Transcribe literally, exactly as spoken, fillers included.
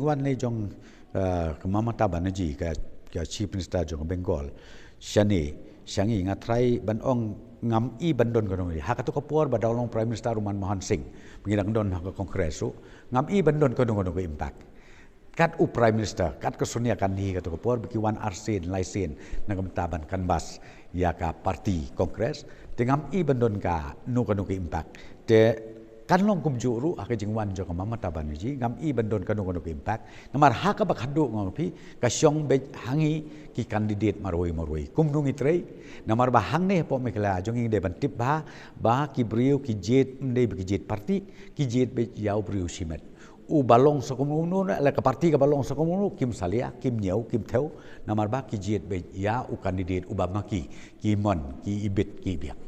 Ban ne jong uh, ka Mamata Banerjee ka, ka Chief Minister jong Bengal. Shane, shangi nga trai ban ong ngam i ban don kano kano. Ha kato ka por ba dau long Prime Minister u Manmohan Singh. Ba ngi dang don ha ka Congress ruh. Ngam i ban don kano kano ka impact. Kat u Prime Minister, kat ka Sonia Gandhi kato ka por, ba ki wan arsien, laisien, na ka bynta ban canvass, ïa ka party Congress, te ngam i ban don kano kano ka impact. Te kan long kumjuh ruh, ha ka jingwan jong ka Mamata Banerjee, ngam i ban don kano kano ka impact. Namar ha kaba khadduh nga ong phi, ka shong beit ha ngi ki candidate marwei marwei. Kumno ngi trei, namar ba hangne hapoh Meghalaya, jong ngi dei ban tip bha, ba ki briew ki jied, ym dei ba ki jied party, ki jied beit ïa u briew shimet. U ba long sa kumno kumno, la ka party kaba long sa kumno kumno, kim salia, kim ñiew, kim thew, namar ba ki jied beit ïa u candidate, u ba ma ki, ki mon, ki ibit, ki biang.